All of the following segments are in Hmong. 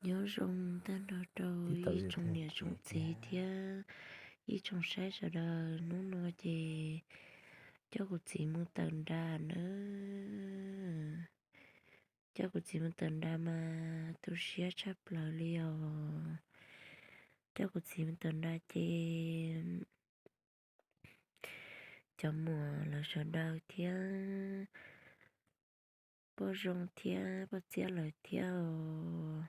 Nyob zoo tag nrho rau ib tsoom niam tsoom txiv thiab ib tsoom saib sawv daws. Hnub no ces coj kuv txiv mus tawm nram nawb. Coj kuv txiv mus tawm nram mas tu siab tshaj plaws li os. Coj kuv txiv mus tawm nram ces cov muam lawv sawv daws thiab poj zoo thiab poj txiab lawv thiab os,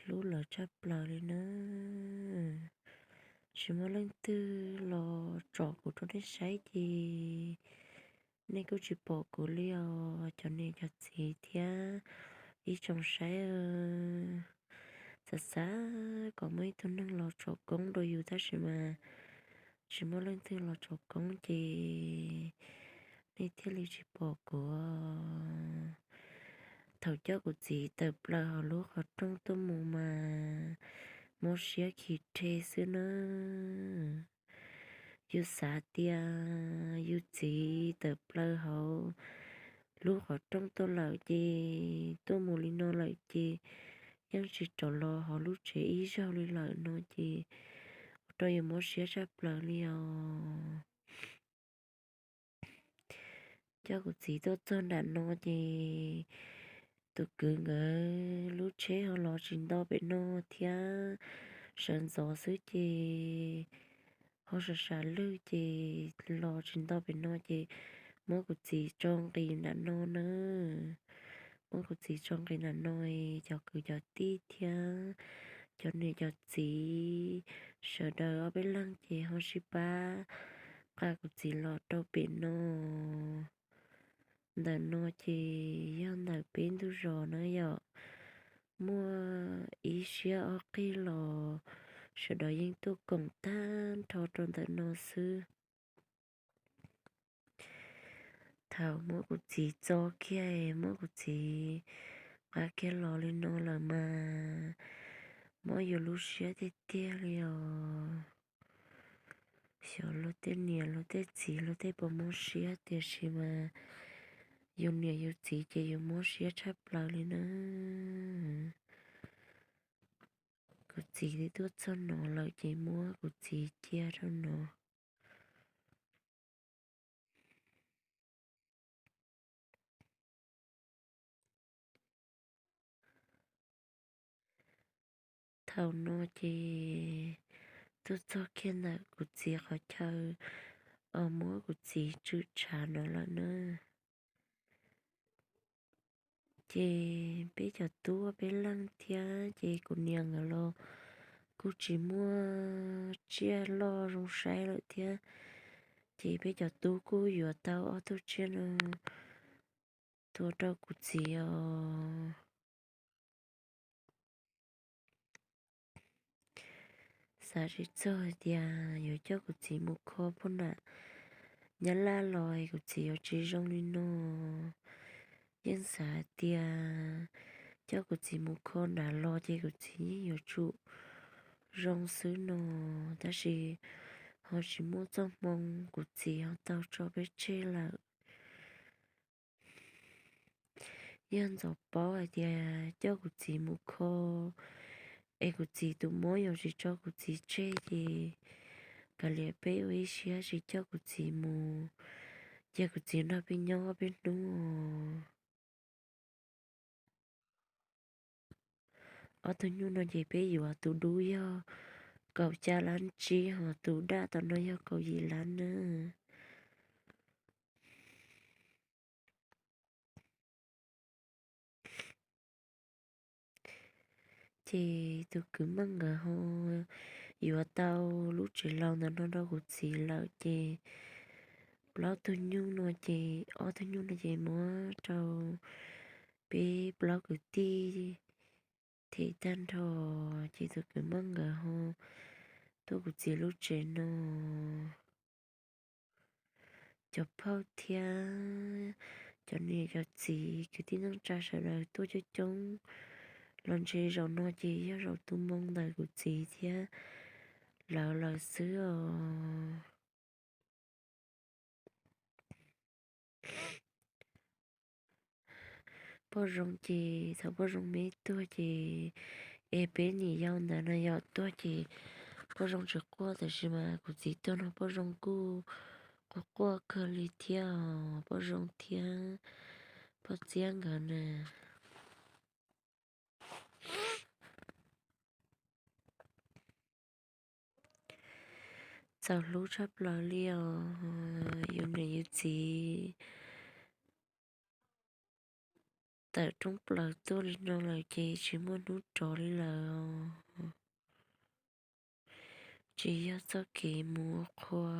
hlub lawv tshaj plaws li na. Tsis muaj leej twg los tsom kuv rau nej saib ces nej kuj tsis pom kuv li os cov niam cov txiv thiab ib tsoom saib. Xav xav kom muaj ib tug neeg los tsom koob rau yus tab sis mas tsis muaj leej twg los tsom koob ces nej thiaj li tsis pom kuv. Thaum coj kuv txiv tawm plaws hauv lub qhov rooj tuaj mus mas mob siab khi rhe xwb na. Yus xav tias yus txiv tawm plaws hauv lub qhov rooj tuaj lawm ces tuaj mus li no lawm ces yeej tsis rov los hauv lub tsev ib zaug li lawm no ces ua rau yus mob siab tshaj plaws li os. Coj kuv txiv tuaj txog nram no ces tus kwv nkawd lub tsheb ho los tsis nto pem no thiab, sawv ntxov xwb ces ho sam sam lwj ces los tsis nto pem no ces muab kuv txiv tso nqis nram no na. Muab kuv txiv tso nqis nram no, cov kwv cov tij thiab cov niam cov txiv sawv daws ob peb leeg ces ho sib pab nqa kuv txiv los rau pem no. Ntawm no ces yog ntawm peb ntug zos na yom. Muaj ib siab ob qig los sawv daws yeej tuaj koom tag nrho rau ntawm no xwb. Thaum muab kuv txiv txo kiag, muab kuv txiv nqa kiag los li no lawm mas mob yus lub siab tiag tiag li os. Xyov luag tej niam luag tej txiv luag tej puas mob siab tiam sis mas yus niam yus txiv ces yus mob siab tshaj plaws li na. Kuv txiv twb tuaj txog no lawm ces muab kuv txiv cia rau no. Thaum no ces tuaj txog kiag ntawm kuv txiv qhov chaw uas muab kuv txiv tswm tshav no lawm na. Ces peb cov tub peb leeg thiab ces kuv niam nkawd los kuj tsis muaj tsiaj loj zoo saib lawm thiab, ces peb cov tub kuj yuav tau ob tug tsiaj no tua rau kuv txiv os. Xav tsis txog hais tias yuav coj kuv txiv mus kho poj nam Nyab Laj los kuv txiv yuav tsis zoo li no. Yeej xav hais tias coj kuv txiv mus kho nrad los ces kuv txiv yeej yuav tsum zoo xwb no, tab sis ho tsis muaj txoj hmoo, kuv txiv ho tau tso peb tseg lawm. Yog ntxov paub hais tias coj kuv txiv mus kho es kuv txiv tus mob yuav tsis tso kuv txiv tseg ces kav liam peb ua ib siab tsis coj kuv txiv mus, cia kuv txiv nrog peb nyob peb hnub. Ob tug nyuj no ces peb yuav, tus dub yog kaum xya lab tsib, ho tus daj tom no yog kaum yim lab na. Ces tus kwv Meej nkawd ho yuav tau lub tsev laus ntawm no rau kuv txiv lawm ces plaub tug nyuj no ces ob tug nyuj no ces muab rau peb plaub kwv tij them tag nrho, ces tus kwv Meej nkawd ho tuaj kuv txiv lub tsev no. Cov phauj thiab cov niam cov txiv kwv tij neej tsa sawv daws tuaj coob coob los ntshe zaum no ces yog zaum tu moo ntawm kuv txiv thiab lawv lawm xwb os. poj zoo ces thaum poj zoo me tuag ces, es peb niam yau ntawd no yog tuag ces poj zoo tsis quaj, tab sis mas kuv txiv tuag no poj zoo kuj quaj quaj kawg li thiab os, poj zoo thiab poj txiab nkawd na. Txaus hlub tshaj plaws li os, yus niam yus txiv tawm rooj plaws tuaj li no lawm ces tsis muaj hnub rov li lawm. Tsis yog txoj kev mus ua qhua,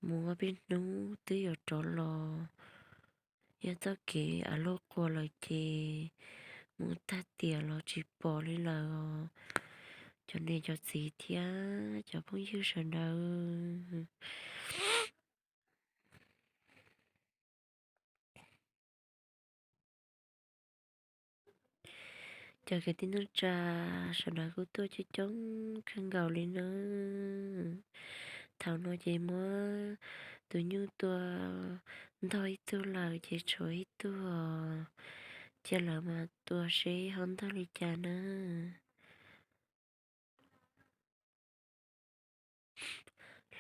mus ua peb hnub twb yuav rov los, yog txoj kev av luaj quas lawm ces mus tag tiam los tsis pom li lawm os. Cov niam cov txiv thiab cov phooj ywg sawv daws, cov kwv tij neej tsa sawv daws kuj tuaj coob coob kawg nkaus li na. Thaum no ces muab tus nyuj tua ntog ib tug lawm ces tshuav ib tug, cia lawv mas tua seb ho ntog li cas na.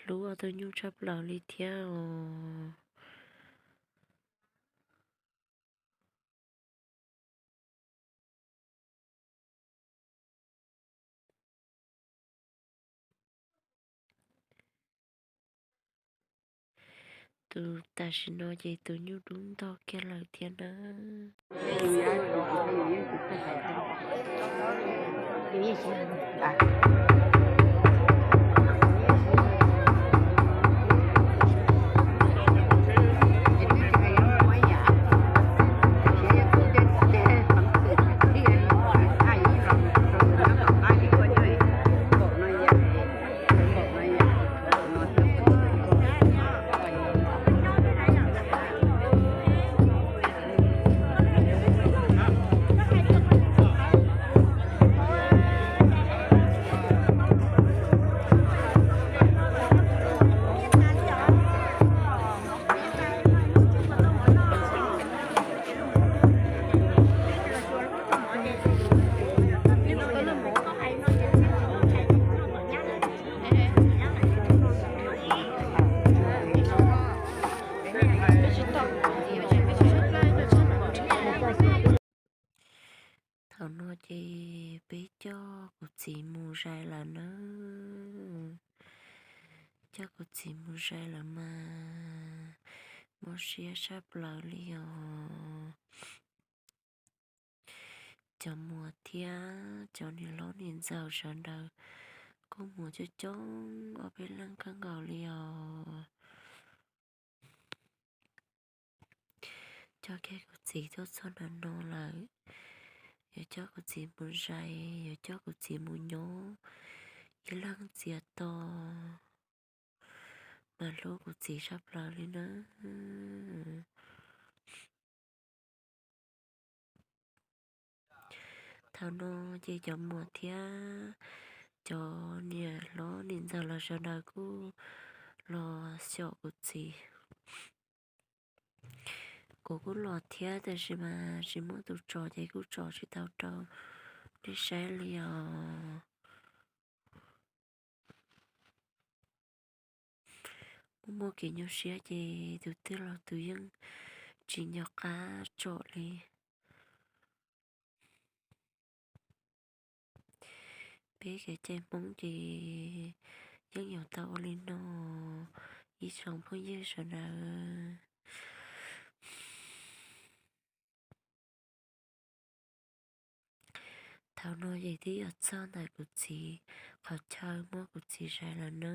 Hlub ob tug nyuj tshaj plaws li thiab os. Tus tam sim no ces tus nyuj dub ntog kiag lawm thiab na. Thaum no ces peb coj kuv txiv mus zais lawm na. Coj kuv txiv mus zais lawm mas mob siab tshaj plaws li os. Cov muam thiab cov niam hlob niam ntxawm sawv daws kuj mus coob coob ob peb leeg kawg nkaus li os. Coj kiag kuv txiv tuaj txog nram no lawm, yuav coj kuv txiv mus zais, yuav coj kuv txiv mus nyob ib leeg txias to, mas hlub kuv txiv tshaj plaws li na. Thaum no ces cov muam thiab cov niam hlob niam ntxawm los sawv daws kuj los xyom kuv txiv. Kuv kuj los thiab tab sis mas tsis muaj tus tso ces kuj tso tsis tau rau nej saib li os. Muaj muaj kev nyuaj siab ces tus twg los tus yeej tsis nco qab tsom li. Peb kev cai Hmoob ces yeej yuav tau ua li no, ib tsoom phooj ywg sawv daws. Thaum no ces twb yuav txog ntawm kuv txiv qhov chaw muab kuv txiv zais lawm na.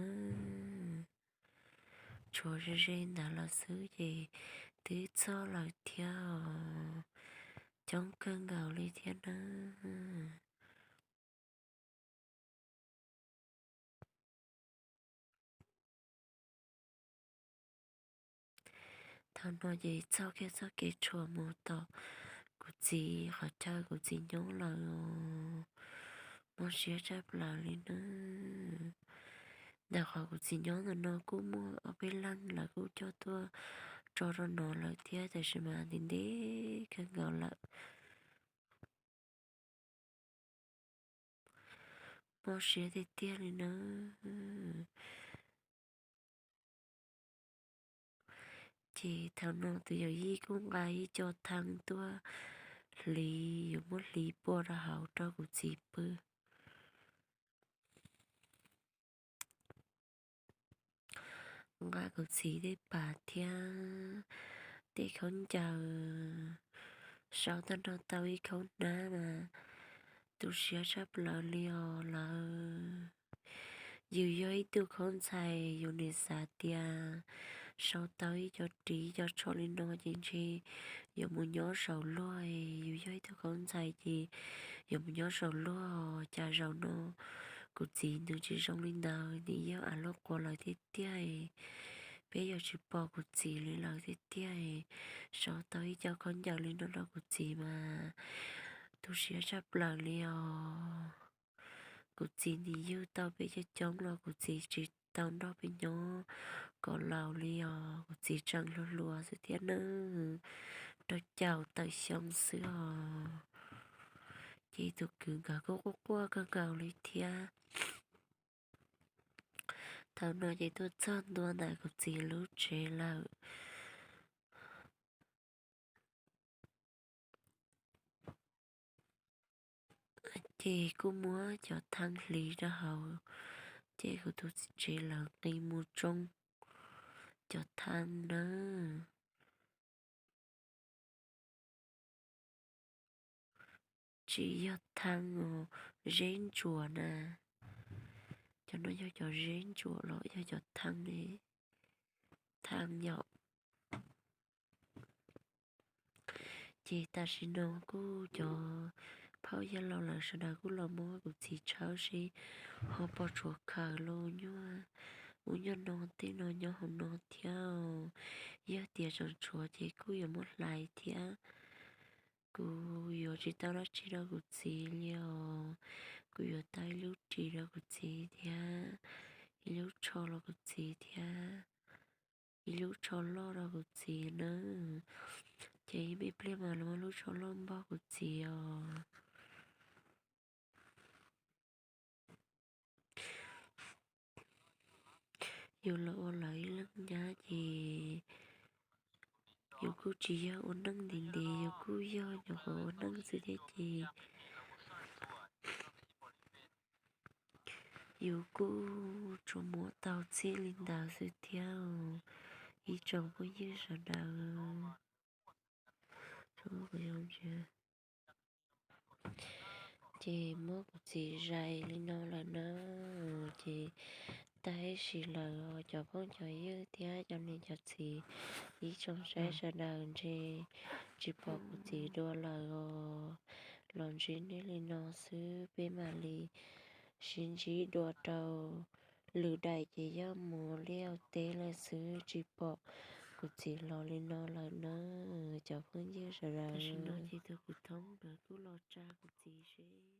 Tshuav ze ze ntawd lawm xwb ces twb txog lawm thiab os. Coob kawg nkaus li thiab na. Thaum no ces txog kiag txoj kev tshuam mus tom kuv txiv qhov chaw kuv txiv nyob lawm os. Mob siab tshaj plaws li na. Ntawm qhov kuv txiv nyob ntawm no kuj muaj ob peb leeg lawv kuj coj tuaj tso rau no lawm thiab tab sis mas ntev ntev kawg nkaus mob siab tiag tiag li na. Ces thaum no tus yawm yij kuj nqa ib co thee tuaj hliv, yuav muab hliv pua rau hauv rau kuv txiv pw. Nqa kuv txiv tej pas thiab tej khaub ncaws, sau tag nrho tau ib khaub hnab mas tu siab tshaj plaws li os lawm. Yus yog ib tug khaub ntxhais, yus nim xav tias sau tau ib co ris ib co tsho li no ces ntshe yuav mus nyob saum luag. Yus yog ib tug khaub ntxhais ces yuav mus nyob saum luag. Cas zaum no kuv txiv nws tsis zoo li ntawd, nws yog av luaj quas lawm tiag tiag. Peb yuav tsis pom kuv txiv li lawm tiag tiag. Sau tau ib co khaub ncaws li no rau kuv txiv mas tu siab tshaj plaws li os. Kuv txiv nws yug tau peb coob coob los kuv txiv tsis tau nrog peb nyob kom laus li os. Kuv txiv tseem hluas hluas xwb thiab nawb, rau caum tawm xyoo xwb os. Ces tus kwv nkawd kuj quaj quaj kawg nkaus li thiab. Thaum no ces tuaj txog ntua ntawm kuv txiv lub tsev lawm. Ces kuj muab cov thee hliv rau hauv, ces kuv tus txiv tsev lawv nqis mus tsoo cov thee nawb. Tsis yog thee os, zeb ntsuam na. Cov no yog cov zeb ntsuam los yog cov thee ne? Thee yom. Ces tam sim no kuj cov phauj yawg laus lawv sawv daws kuj los muab kuv txiv tshawb seb ho puas tshuav khaws los nyuaj, ua nyuag no tej no nyob hauv no thiab. Yog tias tseem tshuav ces kuj yuav muab hlais thiab. Kuv yuav tsis tau dab tsi rau kuv txiv li os. Kuv yuav tau ib lub ris rau kuv txiv thiab, ib lub tsho rau kuv txiv thiab, ib lub tsho loj rau kuv txiv nawb. Ces ib me pliag mas los muab lub tsho loj npog kuv txiv os. Yus los ua lawv ib leeg nyab ces yus kuj tsis yog ua neej ntev ntev, yus kuj yog nyuam qhuav ua neej xwb thiab ces yus kuj tsuas muab tau txij li ntawd xwb thiab. Ib tsoom phooj ywg sawv daws, ces muab kuv txiv zais li no lawm na, ces tag ib sim lawm cov phooj cov ywg thiab cov niam cov txiv, ib tsoom saib sawv daws ntshe tsis pom kuv txiv dua lawm os. Los ntsib nej li no xwb peb mam li sib ntsib dua rau lwm daim, ces yog mus liaj teb lawm xwb tsis pom kuv txiv los li no lawm na, cov phooj ywg sawv daws. Tam sim no ces tus kuv thoob nkawd kuj los tsa kuv txiv seb